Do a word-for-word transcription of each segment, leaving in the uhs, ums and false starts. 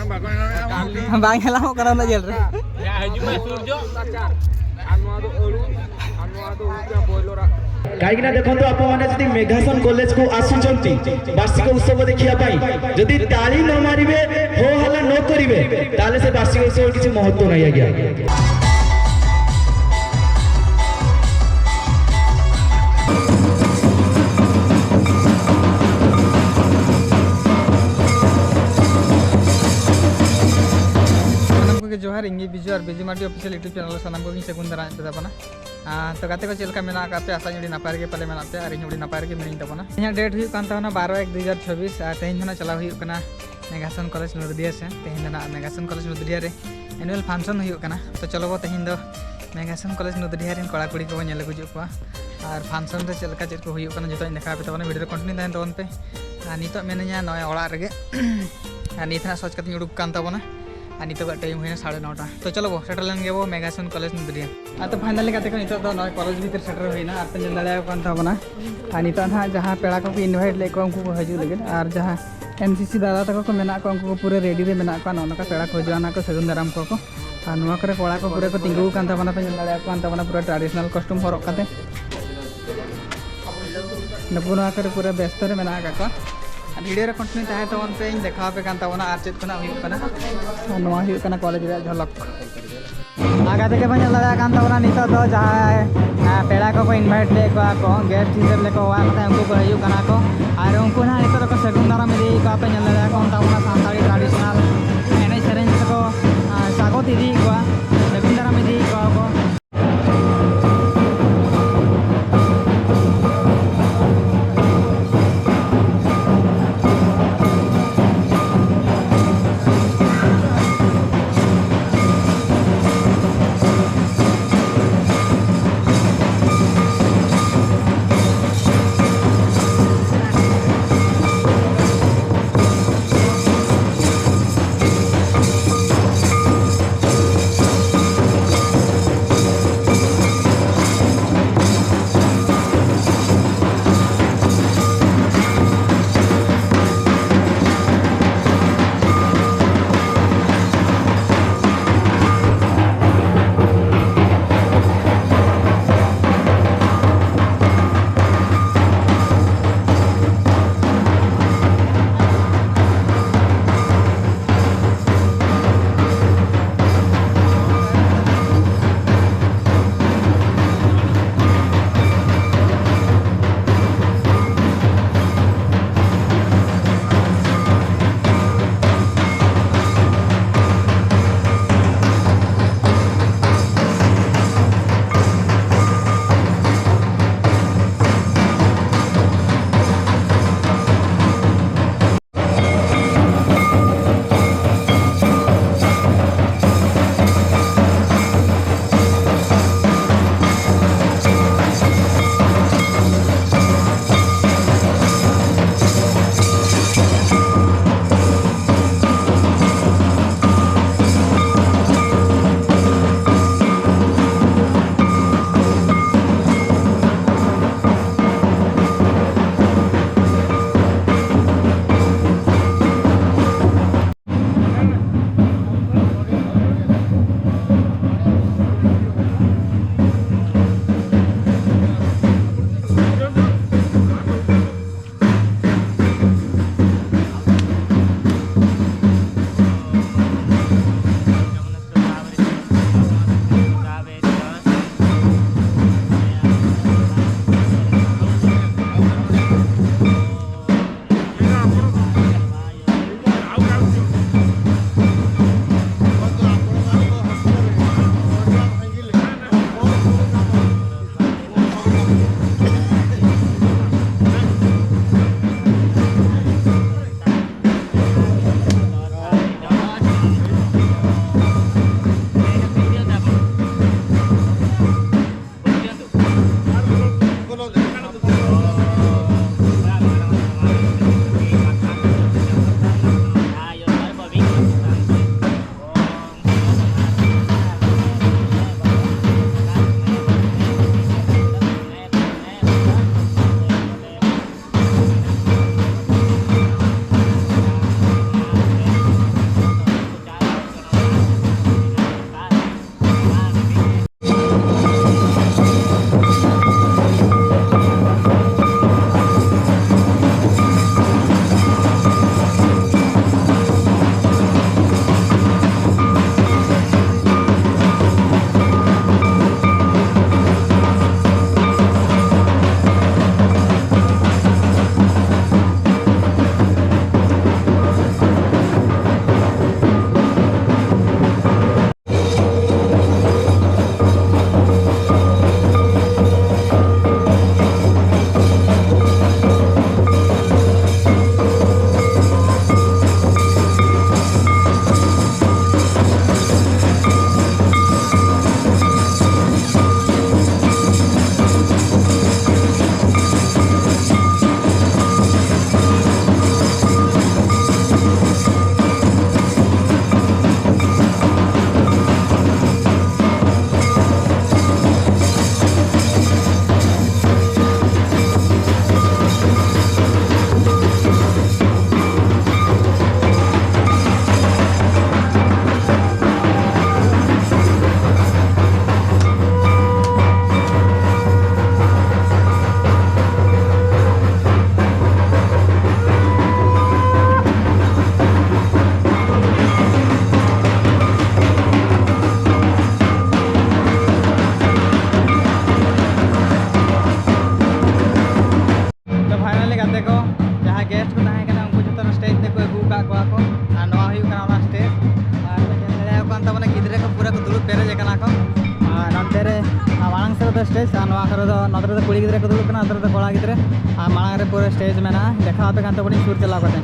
ᱵᱟᱝ ᱧᱮᱞᱟᱢᱚᱜ ᱠᱟᱱᱟ ᱩᱱᱟᱹᱜ ᱡᱷᱟᱹᱞ ᱨᱮ᱾ ᱡᱟ ᱦᱤᱡᱩᱜ ᱢᱮ ᱥᱩᱨ ᱧᱚᱜ᱾ ᱟᱨ ᱱᱚᱣᱟ ᱫᱚ ᱟᱹᱞᱩ, ᱟᱨ ᱱᱚᱣᱟ ᱫᱚ ᱦᱩᱭᱩᱜ ᱠᱟᱱᱟ ᱵᱚᱭᱞᱚᱨᱟᱜ᱾ କାହିଁକିନା ଦେଖନ୍ତୁ, ଆପଣମାନେ ଯଦି ମେଘାସନ କଲେଜକୁ ଆସୁଛନ୍ତି ବାର୍ଷିକ ଉତ୍ସବ ଦେଖିବା ପାଇଁ, ଯଦି ତାଳି ନ ମାରିବେ, ହୋ ହଲ୍ଲା ନ କରିବେ, ତାହେଲେ ସେ ବାର୍ଷିକ ଉତ୍ସବର କିଛି ମହତ୍ତ୍ୱ ନାହିଁ, ଆଜ୍ଞା। ᱥᱟᱱᱟᱢ ᱠᱚᱜᱮ ᱡᱚᱦᱟᱨ, ᱤᱧ ᱜᱮ ᱵᱤᱡᱩ ᱟᱨ ᱵᱤᱡᱩ ᱢᱟᱨᱰᱤ ᱚᱯᱷᱤᱥᱤᱭᱟᱞ YouTube ᱪᱮᱱᱮᱞ ᱨᱮ ᱥᱟᱱᱟᱢ ᱠᱚᱜᱮᱧ ᱥᱟᱹᱜᱩᱱ ᱫᱟᱨᱟᱢᱮᱫ ᱯᱮ ᱛᱟᱵᱚᱱᱟ᱾ ᱟᱨ ᱛᱚ ᱜᱟᱛᱮ ᱠᱚ, ᱪᱮᱫ ᱞᱮᱠᱟ ᱢᱮᱱᱟᱜ ᱟᱠᱟᱫ ᱯᱮᱭᱟ? ᱟᱥᱟᱧ ᱟᱹᱰᱤ ᱱᱟᱯᱟᱭ ᱨᱮᱜᱮ ᱯᱟᱞᱮ ᱢᱮᱱᱟᱜ ᱯᱮᱭᱟ, ᱟᱨ ᱤᱧ ᱦᱚᱸ ᱟᱹᱰᱤ ᱱᱟᱯᱟᱭ ᱨᱮᱜᱮ ᱢᱤᱱᱟᱹᱧ ᱛᱟᱵᱚᱱᱟ᱾ ᱤᱧᱟᱹᱜ ᱰᱮᱴ ᱦᱩᱭᱩᱜ ᱠᱟᱱ ᱛᱟᱵᱚᱱᱟ ᱵᱟᱨᱚ ᱮᱠ ᱫᱩ ᱦᱟᱡᱟᱨ ᱪᱷᱚᱵᱵᱤᱥ, ᱟᱨ ᱛᱮᱦᱮᱧ ᱫᱚ ᱱᱟᱜ ᱪᱟᱞᱟᱣ ᱦᱩᱭᱩᱜ ᱠᱟᱱᱟ ᱢᱮᱜᱷᱟᱥᱚᱱ ᱠᱚᱞᱮᱡᱽ ᱱᱚᱫᱤᱭᱟ ᱥᱮ᱾ ᱛᱮᱦᱮᱧ ᱫᱚ ᱱᱟᱜ ᱢᱮᱜᱷᱟᱥᱚᱱ ᱠᱚᱞᱮᱡᱽ ᱱᱚᱫᱤᱭᱟ ᱨᱮ ᱮᱱᱩᱣᱟᱞ ᱯᱷᱟᱱᱥᱚᱱ ᱦᱩᱭᱩᱜ ᱠᱟᱱᱟ᱾ ᱛᱚ ᱪᱚᱞᱚ ᱵᱚ, ᱛᱮᱦᱮᱧ ᱫᱚ ᱢᱮᱜᱷᱟᱥᱚᱱ ᱠᱚᱞᱮᱡᱽ ᱱᱚᱫᱤᱭᱟ ᱨᱮᱱ ᱠᱚᱲᱟ ᱠᱩᱲᱤ ᱠᱚᱵᱚᱱ ᱧᱮᱞ ᱟᱹᱜᱩ ᱦᱚᱪᱚ ᱠᱚᱣᱟ, ᱟᱨ ᱯᱷᱟᱱᱥᱚᱱ ᱨᱮ ᱪᱮᱫ ᱞᱮᱠᱟ ᱪᱮᱫ ᱠᱚ ᱦᱩᱭᱩᱜ ᱠᱟᱱᱟ ᱡᱚᱛᱚᱧ ᱫᱮᱠᱷᱟᱣ ᱟᱯᱮ ᱛᱟᱵᱚᱱᱟ᱾ ᱵᱷᱤᱰᱤᱭᱳ ᱨᱮ ᱠᱚᱱᱴᱤᱱᱤᱭᱩ ᱛᱟᱦᱮᱱ ᱛᱟᱵᱚᱱ ᱯᱮ᱾ ᱟᱨ ᱱᱤᱛᱚᱜ ᱢᱮᱱᱟᱹᱧᱟ ᱱᱚᱜᱼᱚᱭ ᱚᱲᱟᱜ ᱨᱮᱜᱮ᱾ ᱟᱨ ᱱᱤᱛ ᱦᱟᱸᱜ ᱥᱚᱡᱽ ᱠᱟᱛᱮᱧ ᱩᱰᱩᱠ ᱠᱟᱱ ᱛᱟᱵᱚᱱᱟ᱾ ᱟᱨ ᱱᱤᱛᱚᱜᱟᱜ ᱴᱟᱭᱤᱢ ᱦᱩᱭᱱᱟ ᱥᱟᱲᱮ ᱱᱚᱴᱟ᱾ ᱛᱚ ᱪᱚᱞᱚ ᱵᱚ, ᱥᱮᱴᱮᱨ ᱞᱮᱱ ᱜᱮᱵᱚ ᱢᱮᱜᱷᱟᱥᱚᱱ ᱠᱚᱞᱮᱡᱽ ᱱᱚᱫᱤᱭᱟ᱾ ᱟᱨ ᱛᱚ ᱯᱷᱟᱭᱱᱟᱞᱤ ᱜᱟᱛᱮ ᱠᱚ, ᱱᱤᱛᱚᱜ ᱫᱚ ᱱᱚᱜᱼᱚᱭ ᱠᱚᱞᱮᱡᱽ ᱵᱷᱤᱛᱤᱨ ᱥᱮᱴᱮᱨ ᱦᱩᱭᱱᱟ᱾ ᱟᱨ ᱯᱮ ᱧᱮᱞ ᱫᱟᱲᱮᱭᱟᱠᱚ ᱠᱟᱱ ᱛᱟᱵᱚᱱᱟ᱾ ᱟᱨ ᱱᱤᱛᱚᱜ ᱱᱟᱦᱟᱜ ᱡᱟᱦᱟᱸ ᱯᱮᱲᱟ ᱠᱚᱠᱚ ᱤᱱᱵᱷᱟᱭᱤᱴ ᱞᱮᱫ ᱠᱚᱣᱟ, ᱩᱱᱠᱩ ᱠᱚ ᱦᱤᱡᱩᱜ ᱞᱟᱹᱜᱤᱫ᱾ ᱟᱨ ᱡᱟᱦᱟᱸ ᱮᱱ ᱥᱤ ᱥᱤ ᱫᱟᱫᱟ ᱛᱟᱠᱚ ᱠᱚ ᱢᱮᱱᱟᱜ ᱠᱚᱣᱟ, ᱩᱱᱠᱩ ᱠᱚ ᱯᱩᱨᱟᱹ ᱨᱮᱰᱤ ᱨᱮ ᱢᱮᱱᱟᱜ ᱠᱚᱣᱟ᱾ ᱱᱚᱜᱼᱚ ᱱᱚᱝᱠᱟ ᱯᱮᱲᱟ ᱠᱚ ᱦᱤᱡᱩᱜᱼᱟ, ᱚᱱᱟ ᱠᱚ ᱥᱟᱹᱜᱩᱱ ᱫᱟᱨᱟᱢ ᱠᱚᱣᱟ ᱠᱚ᱾ ᱟᱨ ᱱᱚᱣᱟ ᱠᱚᱨᱮ ᱠᱚᱲᱟ ᱠᱚ ᱯᱩᱨᱟᱹ ᱠᱚ ᱛᱤᱸᱜᱩ ᱟᱠᱟᱱ ᱛᱟᱵᱚᱱᱟ, ᱯᱮ ᱧᱮᱞ ᱫᱟᱲᱮᱭᱟᱠᱚ ᱠᱟᱱ ᱛᱟᱵᱚᱱᱟ ᱯᱩᱨᱟᱹ ᱴᱨᱟᱰᱤᱥᱚᱱᱟᱞ ᱠᱚᱥᱴᱩᱢ ᱦᱚᱨᱚᱜ ᱠᱟᱛᱮ᱾ ᱱᱩᱠᱩ ᱱᱚᱣᱟ ᱠᱚᱨᱮ ᱯᱩᱨᱟᱹ ᱵᱮᱥᱛᱚ ᱨᱮ ᱢᱮᱱᱟᱜ ᱟᱠᱟᱫ ᱠᱚᱣᱟ᱾ ᱟᱨ ᱵᱷᱤᱰᱤᱭᱳ ᱨᱮ ᱠᱚᱱᱴᱤᱱᱤᱭᱩ ᱛᱟᱦᱮᱸ ᱛᱟᱵᱚᱱ ᱯᱮ, ᱤᱧ ᱫᱮᱠᱷᱟᱣ ᱟᱯᱮ ᱠᱟᱱ ᱛᱟᱵᱚᱱᱟ ᱟᱨ ᱪᱮᱫ ᱠᱚ ᱱᱟᱜ ᱦᱩᱭᱩᱜ ᱠᱟᱱᱟ᱾ ᱟᱨ ᱱᱚᱣᱟ ᱦᱩᱭᱩᱜ ᱠᱟᱱᱟ ᱠᱚᱞᱮᱡᱽ ᱨᱮᱭᱟᱜ ᱡᱷᱚᱞᱚᱠ᱾ ᱟᱨ ᱜᱟᱛᱮ ᱠᱚ ᱧᱮᱞ ᱫᱟᱲᱮᱭᱟᱜ ᱠᱟᱱ ᱛᱟᱵᱚᱱᱟ, ᱱᱤᱛᱚᱜ ᱫᱚ ᱡᱟᱦᱟᱸᱭ, ᱟᱸ, ᱯᱮᱲᱟ ᱠᱚᱠᱚ ᱤᱱᱵᱷᱟᱭᱤᱴ ᱞᱮᱫ ᱠᱚᱣᱟ ᱠᱚ, ᱜᱮᱥᱴ ᱦᱤᱥᱟᱹᱵ ᱞᱮᱠᱟ ᱦᱚᱦᱚ ᱠᱟᱛᱮ ᱩᱱᱠᱩ ᱠᱚ ᱦᱤᱡᱩᱜ ᱠᱟᱱᱟ ᱠᱚ᱾ ᱟᱨ ᱩᱱᱠᱩ ᱱᱟᱦᱟᱜ ᱱᱤᱛᱚᱜ ᱫᱚᱠᱚ ᱥᱟᱹᱜᱩᱱ ᱫᱟᱨᱟᱢ ᱤᱫᱤᱭᱮᱫ ᱠᱚᱣᱟ, ᱯᱮ ᱧᱮᱞ ᱫᱟᱲᱮᱭᱟᱜ ᱠᱟᱱ ᱛᱟᱵᱚᱱᱟ ᱥᱟᱱᱛᱟᱲᱤ ᱴᱨᱟᱰᱤᱥᱚᱱᱟᱞ ᱮᱱᱮᱡ ᱥᱮᱨᱮᱧ ᱛᱮᱠᱚ, ᱟᱸ, ᱥᱟᱜᱚᱛ ᱤᱫᱤᱭᱮᱫ ᱠᱚᱣᱟ, ᱥᱟᱹᱜᱩᱱ ᱫᱟᱨᱟᱢ ᱤᱫᱤᱭᱮᱫ ᱠᱚᱣᱟ ᱠᱚ᱾ ᱠᱚᱣᱟ ᱠᱚ᱾ ᱟᱨ ᱱᱚᱣᱟ ᱦᱩᱭᱩᱜ ᱠᱟᱱᱟ ᱚᱱᱟ ᱥᱴᱮᱡᱽ᱾ ᱟᱨ ᱯᱮ ᱧᱮᱞ ᱫᱟᱲᱮᱭᱟᱠᱚ ᱠᱟᱱ ᱛᱟᱵᱚᱱᱟ, ᱜᱤᱫᱽᱨᱟᱹ ᱠᱚ ᱯᱩᱨᱟᱹ ᱠᱚ ᱫᱩᱲᱩᱵ ᱯᱮᱨᱮᱡ ᱟᱠᱟᱱᱟ ᱠᱚ᱾ ᱟᱨ ᱱᱚᱱᱛᱮ ᱨᱮ, ᱟᱨ ᱢᱟᱲᱟᱝ ᱥᱮᱫ ᱨᱮᱫᱚ ᱥᱴᱮᱡᱽ, ᱟᱨ ᱱᱚᱣᱟ ᱠᱚᱨᱮ ᱫᱚ, ᱱᱚᱛᱮ ᱨᱮᱫᱚ ᱠᱩᱲᱤ ᱜᱤᱫᱽᱨᱟᱹ ᱠᱚ ᱫᱩᱲᱩᱵ ᱠᱟᱱᱟ, ᱱᱚᱛᱮ ᱨᱮᱫᱚ ᱠᱚᱲᱟ ᱜᱤᱫᱽᱨᱟᱹ᱾ ᱟᱨ ᱢᱟᱲᱟᱝ ᱨᱮ ᱯᱩᱨᱟᱹ ᱥᱴᱮᱡᱽ ᱢᱮᱱᱟᱜᱼᱟ, ᱫᱮᱠᱷᱟᱣ ᱟᱯᱮ ᱠᱟᱱ ᱛᱟᱵᱚᱱᱟᱧ ᱥᱩᱨ ᱪᱟᱞᱟᱣ ᱠᱟᱛᱮ᱾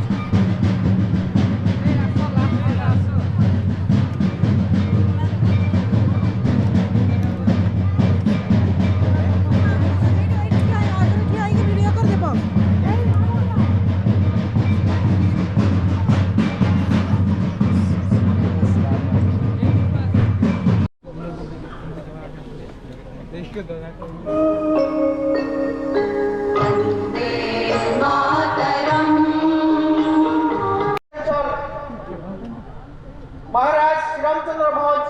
महाराज श्री रामचंद्र भंज,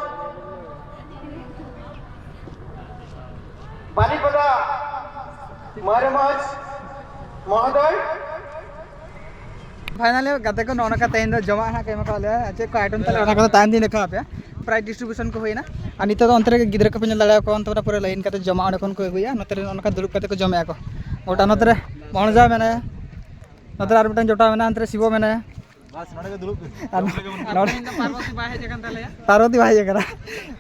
बालीपदा महाराज महोदय। फाइनली ᱜᱟᱛᱮ ᱠᱚ, ᱱᱚᱜᱼᱚ ᱱᱚᱝᱠᱟ ᱛᱮᱦᱮᱧ ᱫᱚ ᱡᱚᱢᱟᱜ ᱦᱟᱸᱜ ᱠᱚ ᱮᱢ ᱠᱟᱜ ᱞᱮᱭᱟ᱾ ᱪᱮᱫ ᱠᱚ ᱟᱭᱴᱮᱢ ᱛᱟᱞᱮ, ᱚᱱᱟ ᱠᱚᱫᱚ ᱛᱟᱭᱚᱢ ᱫᱤᱱ ᱫᱮᱠᱷᱟᱣ ᱟᱯᱮᱭᱟ᱾ ᱯᱨᱟᱭ ᱰᱤᱥᱴᱨᱤᱵᱤᱭᱩᱥᱚᱱ ᱠᱚ ᱦᱩᱭᱱᱟ᱾ ᱟᱨ ᱱᱤᱛᱚᱜ ᱫᱚ ᱚᱱᱛᱮ ᱨᱮᱜᱮ ᱜᱤᱫᱽᱨᱟᱹ ᱠᱚᱯᱮ ᱧᱮᱞ ᱫᱟᱲᱮᱭᱟᱠᱚᱣᱟ, ᱚᱱᱛᱮ ᱨᱮ ᱯᱩᱨᱟᱹ ᱞᱟᱭᱤᱱ ᱠᱟᱛᱮ ᱡᱚᱢᱟᱜ ᱚᱸᱰᱮ ᱠᱷᱚᱱ ᱠᱚ ᱟᱹᱜᱩᱭᱟ, ᱱᱚᱛᱮ ᱨᱮ ᱱᱚᱜᱼᱚ ᱱᱚᱝᱠᱟ ᱫᱩᱲᱩᱵ ᱠᱟᱛᱮ ᱠᱚ ᱡᱚᱢᱮᱜᱼᱟ ᱠᱚ᱾ ᱜᱚᱴᱟ ᱱᱚᱛᱮ ᱨᱮ ᱢᱚᱦᱚᱱ ᱡᱟ ᱢᱮᱱᱟᱭᱟ, ᱱᱚᱛᱮ ᱨᱮ ᱟᱨ ᱢᱤᱫᱴᱟᱝ ᱡᱚᱴᱟᱣ ᱢᱮᱱᱟᱭᱟ, ᱚᱱᱛᱮ ᱨᱮ ᱥᱤᱵᱚ ᱢᱮᱱᱟᱭᱟ᱾ ᱵᱟᱥ, ᱱᱚᱰᱮ ᱜᱮ ᱫᱩᱲᱩᱵ ᱯᱮ᱾ ᱟᱨ ᱡᱚᱢ ᱞᱮᱜᱮ ᱵᱚᱱ᱾ ᱱᱚᱰᱮ ᱛᱮᱦᱮᱧ ᱫᱚ ᱯᱟᱨᱵᱚᱛᱤ ᱵᱟᱭ ᱦᱮᱡ ᱟᱠᱟᱱ ᱛᱟᱞᱮᱭᱟ᱾ ᱯᱟᱨᱵᱚᱛᱤ ᱵᱟᱭ ᱦᱮᱡ ᱟᱠᱟᱱᱟ᱾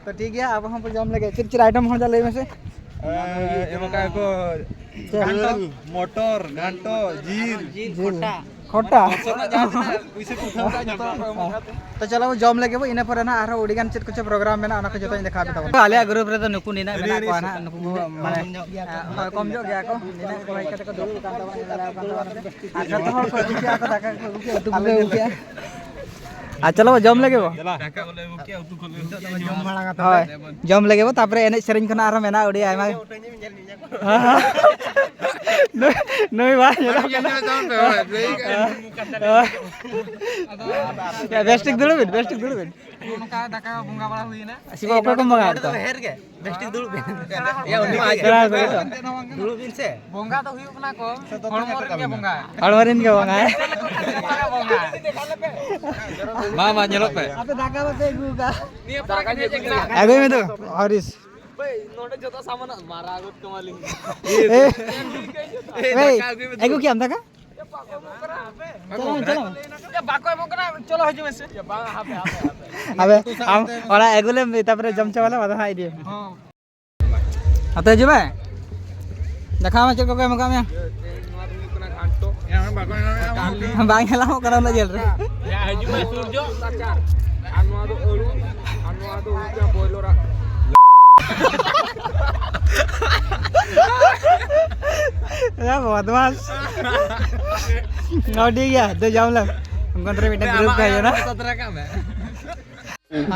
ᱛᱚ ᱴᱷᱤᱠ ᱜᱮᱭᱟ, ᱟᱵᱚ ᱦᱚᱸ ᱵᱚᱱ ᱡᱚᱢ ᱞᱮᱜᱮ᱾ ᱪᱮᱫ ᱪᱮᱫ ᱟᱭᱴᱮᱢ ᱦᱚᱸ ᱞᱟᱹᱭ ᱢᱮᱥᱮ? ᱮ, ᱮᱢ ᱟᱠᱟᱫ ᱠᱚ ᱪᱮᱫ? ᱫᱟᱹᱞ, ᱢᱚᱴᱚᱨ, ᱜᱷᱟᱱᱴᱚ, ᱡᱤᱞ, ᱡᱤᱞ᱾ ᱠᱷᱚᱴᱟ᱾ ᱥᱚᱨᱱᱚ ᱡᱟᱦᱟᱸ ᱛᱤᱱᱟᱹᱜ ᱯᱩᱭᱥᱟᱹ ᱠᱚ ᱩᱴᱷᱟᱹᱣ ᱠᱟᱜᱼᱟ, ᱡᱚᱛᱚ ᱠᱚ ᱮᱢ ᱟᱠᱟᱫ ᱛᱮ᱾ ᱛᱚ ᱪᱚᱞᱚ ᱵᱚᱱ ᱡᱚᱢ ᱞᱮᱜᱮ ᱵᱚ, ᱤᱱᱟᱹ ᱯᱚᱨᱮ ᱱᱟᱦᱟᱜ ᱟᱨᱦᱚᱸ ᱟᱹᱰᱤ ᱜᱟᱱ ᱪᱮᱫ ᱠᱚᱪᱚ ᱯᱨᱳᱜᱨᱟᱢ ᱢᱮᱱᱟᱜᱼᱟ, ᱚᱱᱟ ᱠᱚ ᱡᱚᱛᱚᱧ ᱫᱮᱠᱷᱟᱣ ᱟᱯᱮ ᱛᱟᱵᱚᱱᱟ᱾ ᱟᱞᱮᱭᱟᱜ ᱜᱨᱩᱯ ᱨᱮᱫᱚ ᱱᱩᱠᱩ ᱱᱤᱱᱟᱹᱜ ᱢᱮᱱᱟᱜ ᱠᱚᱣᱟ ᱱᱟᱦᱟᱜ, ᱱᱩᱠᱩ ᱠᱚ ᱢᱟᱱᱮ, ᱦᱳᱭ, ᱠᱚᱢ ᱧᱚᱜ ᱜᱮᱭᱟ ᱠᱚ, ᱱᱤᱱᱟᱹᱜ ᱠᱚ ᱦᱮᱡ ᱠᱟᱛᱮ ᱠᱚ ᱫᱩᱲᱩᱵ ᱟᱠᱟᱱ ᱛᱟᱵᱚᱱᱟ, ᱧᱮᱞ ᱫᱟᱲᱮᱭᱟᱠᱚ ᱠᱟᱱ ᱛᱟᱵᱚᱱᱟ᱾ ᱟᱨ ᱡᱚᱛᱚ ᱦᱚᱲ ᱠᱚ ᱟᱹᱜᱩ ᱠᱮᱜᱼᱟ ᱠᱚ, ᱫᱟᱠᱟ ᱠᱚ ᱟᱹᱜᱩ ᱠᱮᱜᱼᱟ, ᱩᱛᱩ ᱠᱚ ᱟᱹᱜᱩ ᱠᱮᱜᱼᱟ᱾ ᱟᱨ ᱪᱚᱞᱚ ᱵᱚ ᱡᱚᱢ ᱞᱮᱜᱮ ᱵᱚ᱾ ᱫᱟᱠᱟ ᱠᱚᱞᱮ ᱟᱹᱜᱩ ᱠᱮᱜᱼᱟ, ᱩᱛᱩ ᱠᱚᱞᱮ ᱟᱹᱜᱩ ᱠᱮᱜᱼᱟ᱾ ᱡᱚᱢ ᱢᱟᱲᱟᱝ ᱦᱟᱛᱟᱲ ᱦᱳᱭ, ᱠᱟᱛᱮ ᱵᱚᱱ ᱡᱚᱢ ᱞᱮᱜᱮ ᱵᱚ, ᱛᱟᱨᱯᱚᱨᱮ ᱮᱱᱮᱡ ᱥᱮᱨᱮᱧ ᱠᱷᱚᱱᱟᱜ ᱟᱨᱦᱚᱸ ᱢᱮᱱᱟᱜᱼᱟ ᱟᱹᱰᱤ ᱟᱭᱢᱟ᱾ ᱱᱩᱭ, ᱱᱩᱭ ᱵᱟᱭ ᱧᱮᱞᱚᱜ ᱠᱟᱱᱟ᱾ ᱡᱚᱢ ᱯᱮ, ᱦᱳᱭ, ᱞᱟᱹᱭ ᱠᱟᱜ ᱟᱹᱧ᱾ ᱵᱮᱥ ᱴᱷᱤᱠ ᱫᱩᱲᱩᱵ ᱵᱤᱱ, ᱵᱮᱥ ᱴᱷᱤᱠ ᱫᱩᱲᱩᱵ ᱵᱤᱱ᱾ ᱱᱚᱝᱠᱟ ᱫᱟᱠᱟ ᱵᱚᱸᱜᱟ ᱵᱟᱲᱟ ᱦᱩᱭᱱᱟ᱾ ᱥᱤᱵᱟ, ᱚᱠᱚᱭ ᱠᱚᱢ ᱵᱚᱸᱜᱟ ᱟᱫ ᱠᱚᱣᱟ? ᱦᱮᱨ ᱜᱮ, ᱵᱮᱥ ᱴᱷᱤᱠ ᱫᱩᱲᱩᱵ ᱵᱤᱱ᱾ ᱮᱭᱟ, ᱩᱱᱤ ᱢᱟ ᱟᱡ ᱯᱮᱲᱟ ᱦᱚᱲ ᱠᱚ ᱛᱚ᱾ ᱫᱩᱲᱩᱵ ᱵᱤᱱ ᱥᱮ᱾ ᱵᱚᱸᱜᱟ ᱫᱚ ᱦᱩᱭᱩᱜ ᱠᱟᱱᱟ ᱠᱚ ᱦᱚᱲᱢᱚ ᱨᱮᱱ ᱜᱮ ᱵᱚᱸᱜᱟ᱾ ᱦᱚᱲᱢᱚ ᱨᱮᱱ ᱜᱮ ᱵᱚᱸᱜᱟ, ᱦᱮᱸ? ᱵᱚᱸᱜᱟ᱾ ᱢᱟ, ᱢᱟ, ᱧᱮᱞᱚᱜ ᱯᱮ᱾ ᱟᱯᱮ ᱫᱟᱠᱟ ᱵᱟᱯᱮ ᱟᱹᱜᱩ ᱟᱠᱟᱫᱼᱟ᱾ ᱱᱤᱭᱟᱹ ᱯᱚᱨᱮ ᱜᱮ ᱦᱮᱡ ᱟᱠᱟᱱᱟ᱾ ᱟᱹᱜᱩᱭ ᱢᱮ ᱛᱚ, ᱦᱚᱨᱤᱥ᱾ ᱵᱷᱟᱹᱭ, ᱱᱚᱰᱮ ᱡᱚᱛᱚ ᱥᱟᱢᱟᱱ ᱢᱟᱨᱟ ᱜᱚᱫ ᱠᱟᱢᱟᱞᱤᱧ᱾ ᱮ, ᱮ, ᱵᱷᱟᱹᱭ, ᱫᱟᱠᱟ ᱟᱹᱜᱩᱭ ᱢᱮ ᱛᱚ᱾ ᱟᱹᱜᱩ ᱠᱮᱜ ᱟᱢ ᱫᱟᱠᱟ? ᱪᱚᱞᱚ, ᱪᱚᱞᱚ᱾ ᱵᱟᱠᱚ ᱮᱢᱚᱜ ᱠᱟᱱᱟ, ᱪᱚᱞᱚ ᱦᱤᱡᱩᱜ ᱢᱮᱥᱮ᱾ ᱟᱵᱮ, ᱟᱢ ᱚᱲᱟᱜ ᱟᱹᱜᱩ ᱞᱮᱢ, ᱛᱟᱨᱯᱚᱨᱮ ᱡᱚᱢ ᱪᱟᱵᱟ ᱞᱮᱢ, ᱟᱫᱚ ᱦᱟᱸᱜ ᱤᱫᱤᱭᱟᱢ᱾ ᱟᱯᱮ ᱦᱤᱡᱩᱜ ᱢᱮ, ᱫᱮᱠᱷᱟᱣ ᱢᱮ ᱪᱮᱫ ᱠᱚᱠᱚ ᱮᱢ ᱟᱠᱟᱫ ᱢᱮᱭᱟ᱾ ᱵᱟᱝ ᱧᱮᱞᱚᱜ ᱠᱟᱱᱟ ᱩᱱᱟᱹᱜ ᱡᱷᱟᱹᱞ ᱨᱮ᱾ ᱦᱤᱡᱩᱜ ᱢᱮ, ᱥᱩᱨ ᱧᱚᱜ᱾ ᱟᱨ ᱱᱚᱣᱟ ᱫᱚ ᱟᱹᱞᱩ, ᱟᱨ ᱱᱚᱣᱟ ᱫᱚ ᱦᱩᱭᱩᱜ ᱠᱟᱱᱟ ᱵᱚᱭᱞᱚᱨᱟᱜ᱾ ᱮ ᱵᱚᱫᱢᱟᱥ᱾ ᱦᱚᱸ, ᱴᱷᱤᱠ ᱜᱮᱭᱟ, ᱫᱮ ᱡᱚᱢ ᱞᱮᱢ᱾ ᱩᱱᱠᱩ ᱚᱱᱛᱮ ᱨᱮ ᱢᱤᱫᱴᱮᱱ ᱜᱨᱩᱯ ᱠᱚ ᱦᱮᱡ ᱮᱱᱟ᱾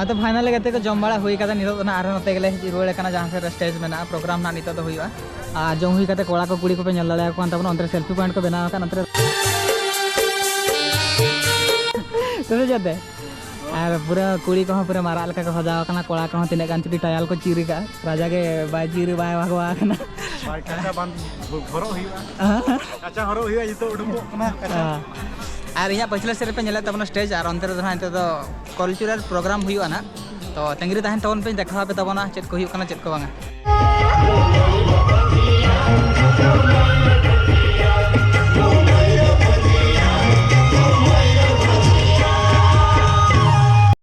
ᱟᱫᱚ ᱯᱷᱟᱭᱱᱟᱞ ᱜᱟᱛᱮ ᱠᱚ ᱡᱚᱢ ᱵᱟᱲᱟ ᱦᱩᱭ ᱠᱟᱛᱮ ᱱᱤᱛᱚᱜ ᱫᱚ ᱱᱟᱜ ᱟᱨᱦᱚᱸ ᱱᱚᱛᱮ ᱜᱮᱞᱮ ᱦᱮᱡ ᱨᱩᱣᱟᱹᱲ ᱠᱟᱱᱟ, ᱡᱟᱦᱟᱸ ᱥᱮᱫ ᱨᱮ ᱥᱴᱮᱡᱽ ᱢᱮᱱᱟᱜᱼᱟ, ᱯᱨᱳᱜᱨᱟᱢ ᱱᱟᱜ ᱱᱤᱛᱚᱜ ᱫᱚ ᱦᱩᱭᱩᱜᱼᱟ᱾ ᱟᱨ ᱡᱚᱢ ᱦᱩᱭ ᱠᱟᱛᱮ ᱠᱚᱲᱟ ᱠᱚ ᱠᱩᱲᱤ ᱠᱚᱯᱮ ᱧᱮᱞ ᱫᱟᱲᱮᱭᱟᱠᱚ ᱠᱟᱱ ᱛᱟᱵᱚᱱᱟ, ᱚᱱᱛᱮ ᱨᱮ ᱥᱮᱞᱯᱷᱤ ᱯᱚᱭᱮᱱᱴ ᱠᱚ ᱵᱮᱱᱟᱣ ᱟᱠᱟᱫ, ᱚᱱᱛᱮ ᱨᱮ᱾ ᱛᱚᱵᱮ ᱡᱟᱛᱮ ᱟᱨ ᱯᱩᱨᱟᱹ ᱠᱩᱲᱤ ᱠᱚᱦᱚᱸ ᱯᱩᱨᱟᱹ ᱢᱟᱨᱟᱜ ᱞᱮᱠᱟ ᱠᱚ ᱥᱟᱡᱟᱣ ᱟᱠᱟᱱᱟ, ᱠᱚᱲᱟ ᱠᱚᱦᱚᱸ ᱛᱤᱱᱟᱹᱜ ᱜᱟᱱ ᱪᱚᱠᱤ ᱴᱟᱭᱟᱞ ᱠᱚ ᱪᱤᱨ ᱟᱠᱟᱫᱼᱟ, ᱨᱟᱡᱟ ᱜᱮ ᱵᱟᱭ ᱪᱤᱨ ᱵᱟᱭ ᱵᱷᱟᱜᱚᱣᱟ ᱟᱠᱟᱱᱟ᱾ ᱵᱟᱭ ᱠᱟᱪᱟ ᱵᱟᱸᱫ ᱦᱚᱨᱚᱜ ᱦᱩᱭᱩᱜᱼᱟ, ᱠᱟᱪᱟ ᱦᱚᱨᱚᱜ ᱦᱩᱭᱩᱜᱼᱟ, ᱱᱤᱛᱚᱜ ᱩᱰᱩᱠᱚᱜ ᱠᱟᱱᱟ ᱠᱟᱪᱟ᱾ ᱦᱮᱸ᱾ ᱟᱨ ᱤᱧᱟᱹᱜ ᱯᱟᱹᱪᱷᱞᱟᱹ ᱥᱮᱫ ᱨᱮᱯᱮ ᱧᱮᱞᱮᱫ ᱛᱟᱵᱚᱱᱟ ᱥᱴᱮᱡᱽ, ᱟᱨ ᱚᱱᱛᱮ ᱨᱮᱫᱚ ᱦᱟᱸᱜ ᱱᱤᱛᱚᱜ ᱫᱚ ᱠᱟᱞᱪᱟᱨᱟᱞ ᱯᱨᱳᱜᱨᱟᱢ ᱦᱩᱭᱩᱜᱼᱟ ᱱᱟᱜ, ᱛᱚ ᱛᱟᱺᱜᱤ ᱨᱮ ᱛᱟᱦᱮᱱ ᱛᱟᱵᱚᱱ ᱯᱮ, ᱫᱮᱠᱷᱟᱣ ᱟᱯᱮ ᱛᱟᱵᱚᱱᱟ ᱪᱮᱫ ᱠᱚ ᱦᱩᱭᱩᱜ ᱠᱟᱱᱟ, ᱪᱮᱫ ᱠᱚ ᱵᱟᱝᱟ᱾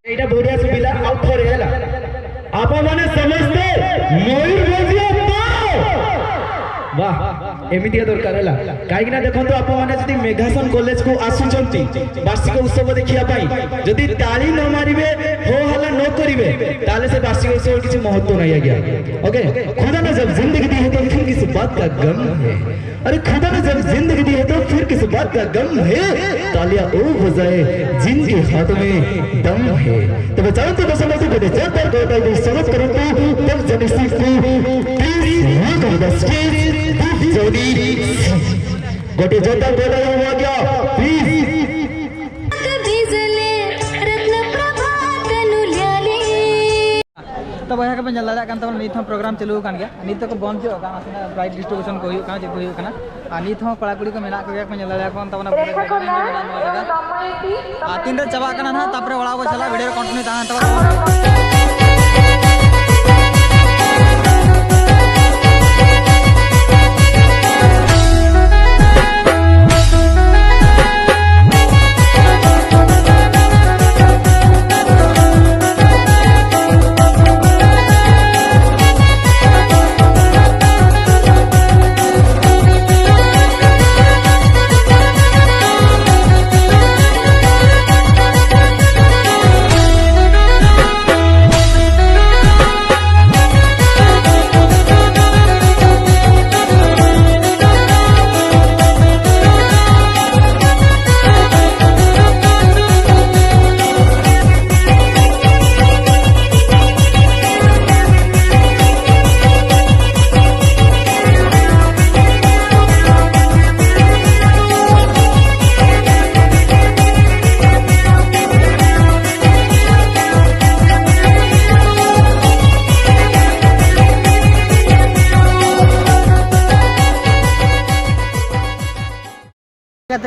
ଏଇଟା ବଢିଆ ଶୁଭିଲା, ଆଉ ଥରେ ହେଲା। ଆପଣମାନେ ସମସ୍ତେ ମୟୂରଭଞ୍ଜିଆ ତ? ବାଃ, ଏମିତିଆ ଦରକାର ହେଲା। କାହିଁକି ନା ଦେଖନ୍ତୁ, ଆପଣମାନେ ଯଦି ମେଘାସନ କଲେଜକୁ ଆସୁଛନ୍ତି ବାର୍ଷିକ ଉତ୍ସବ ଦେଖିବା ପାଇଁ, ଯଦି ତାଳି ନ ମାରିବେ, ହୋ ହଲ୍ଲା ନ କରିବେ, ତାହେଲେ ସେ ବାର୍ଷିକ ଉତ୍ସବର କିଛି ମହତ୍ତ୍ୱ ନାହିଁ ଆଜ୍ଞା। ଓକେ, ଖୁଦା ନା ଜବ ଜିନ୍ଦଗି ଦି ହେ ତୋ ଫିର କିସ ବାତ କା ଗମ ହେ। अरे खुदा ने जब जिंदगी दी है तो फिर किस बात का गम है। तालियां वो बजाए जिनके हाथ में दम है। ତେବେ ଚାଲନ୍ତୁ ଦର୍ଶକ, ଗୋଟେ ଜୋରଦାର ଗହତାଳି ଦେଇ ସ୍ୱାଗତ କରନ୍ତୁ। ତେବେ ଜେନେସିସ୍କୁ please welcome the stage, Genesis. ଗୋଟେ ଜୋରଦାର ଗହତାଳି ହଉ ଆଜ୍ଞା, ପ୍ଲିଜ୍। ᱛᱚ ᱵᱚᱭᱦᱟ ᱠᱚᱯᱮ ᱧᱮᱞ ᱫᱟᱲᱮᱭᱟᱜ ᱠᱟᱱ ᱛᱟᱵᱚᱱᱟ, ᱱᱤᱛ ᱦᱚᱸ ᱯᱨᱳᱜᱨᱟᱢ ᱪᱟᱹᱞᱩ ᱟᱠᱟᱱ ᱜᱮᱭᱟ᱾ ᱱᱤᱛ ᱫᱚᱠᱚ ᱵᱚᱱᱫ ᱦᱚᱪᱚ ᱟᱠᱟᱫᱼᱟ, ᱱᱟᱥᱮᱱᱟᱜ ᱯᱨᱟᱭᱤᱡᱽ ᱰᱤᱥᱴᱨᱤᱵᱤᱭᱩᱥᱚᱱ ᱠᱚ ᱦᱩᱭᱩᱜ ᱠᱟᱱᱟ, ᱪᱮᱫ ᱠᱚ ᱦᱩᱭᱩᱜ ᱠᱟᱱᱟ᱾ ᱟᱨ ᱱᱤᱛ ᱦᱚᱸ ᱠᱚᱲᱟ ᱠᱩᱲᱤ ᱠᱚ ᱢᱮᱱᱟᱜ ᱠᱚᱜᱮᱭᱟ, ᱠᱚ ᱧᱮᱞ ᱫᱟᱲᱮᱭᱟᱠᱚ ᱠᱟᱱ ᱛᱟᱵᱚᱱᱟ, ᱯᱩᱨᱟᱹ ᱡᱟᱭᱜᱟ ᱧᱮᱞ ᱧᱟᱢᱚᱜᱼᱟ ᱡᱟᱭᱜᱟ᱾ ᱟᱨ ᱛᱤᱱᱨᱮ ᱪᱟᱵᱟᱜ ᱠᱟᱱᱟ ᱱᱟᱦᱟᱜ, ᱛᱟᱨᱯᱚᱨᱮ ᱚᱲᱟᱜ ᱵᱚ ᱪᱟᱞᱟᱜᱼᱟ, ᱵᱷᱤᱰᱤᱭᱳ ᱨᱮ ᱠᱚᱱᱴᱤᱱᱤᱭᱩ ᱛᱟᱦᱮᱱ ᱛᱟᱵᱚᱱᱟ᱾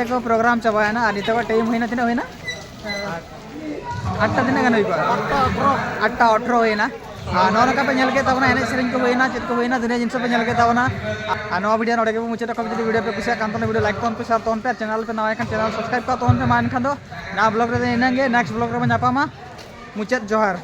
ᱠᱚ ᱯᱨᱳᱜᱨᱟᱢ ᱪᱟᱵᱟᱭᱮᱱᱟ ᱟᱨ ᱱᱤᱛᱚᱜ ᱴᱟᱭᱤᱢ ᱦᱩᱭᱱᱟ, ᱛᱤᱱᱟᱹᱜ ᱦᱩᱭᱱᱟ? ᱟᱴᱴᱟ ᱛᱤᱱᱟᱹᱜ ᱜᱟᱱ ᱦᱩᱭ ᱠᱚᱜᱼᱟ? ᱟᱴᱴᱟ ᱟᱴᱷᱨᱚ ᱦᱩᱭᱱᱟ᱾ ᱟᱨ ᱱᱚᱜᱼᱚ ᱱᱚᱝᱠᱟ ᱯᱮ ᱧᱮᱞ ᱠᱮᱫ ᱛᱟᱵᱚᱱᱟ, ᱮᱱᱮᱡ ᱥᱮᱨᱮᱧ ᱠᱚ ᱦᱩᱭᱱᱟ, ᱪᱮᱫ ᱠᱚ ᱦᱩᱭᱱᱟ, ᱫᱩᱱᱤᱭᱟᱹ ᱡᱤᱱᱤᱥ ᱯᱮ ᱧᱮᱞ ᱠᱮᱫ ᱛᱟᱵᱚᱱᱟ᱾ ᱟᱨ ᱱᱚᱣᱟ ᱵᱷᱤᱰᱤᱭᱳ ᱱᱚᱰᱮ ᱜᱮᱵᱚᱱ ᱢᱩᱪᱟᱹᱫ ᱟᱠᱚ᱾ ᱡᱩᱫᱤ ᱵᱷᱤᱰᱤᱭᱳ ᱯᱮ ᱠᱩᱥᱤᱭᱟᱜ ᱠᱟᱱ ᱛᱟᱦᱚᱞᱮ ᱵᱷᱤᱰᱤᱭᱳ ᱞᱟᱭᱤᱠ ᱛᱟᱵᱚᱱ ᱯᱮ, ᱥᱮᱭᱟᱨ ᱛᱟᱵᱚᱱ ᱯᱮ, ᱟᱨ ᱪᱮᱱᱮᱞ ᱯᱮ ᱱᱟᱣᱟ ᱠᱷᱟᱱ ᱪᱮᱱᱮᱞ ᱥᱟᱵᱥᱠᱨᱟᱭᱤᱵ ᱠᱟᱜ ᱛᱟᱵᱚᱱ ᱯᱮ᱾ ᱢᱟ ᱮᱱᱠᱷᱟᱱ ᱫᱚ ᱱᱟᱣᱟ ᱵᱞᱚᱜ ᱨᱮ ᱤᱱᱟᱹᱜ ᱜᱮ, ᱱᱮᱠᱥᱴ ᱵᱞᱚᱜ ᱨᱮᱵᱚᱱ ᱧᱟᱯᱟᱢᱟ᱾ ᱢᱩᱪᱟᱹᱫ ᱡᱚᱦᱟᱨ᱾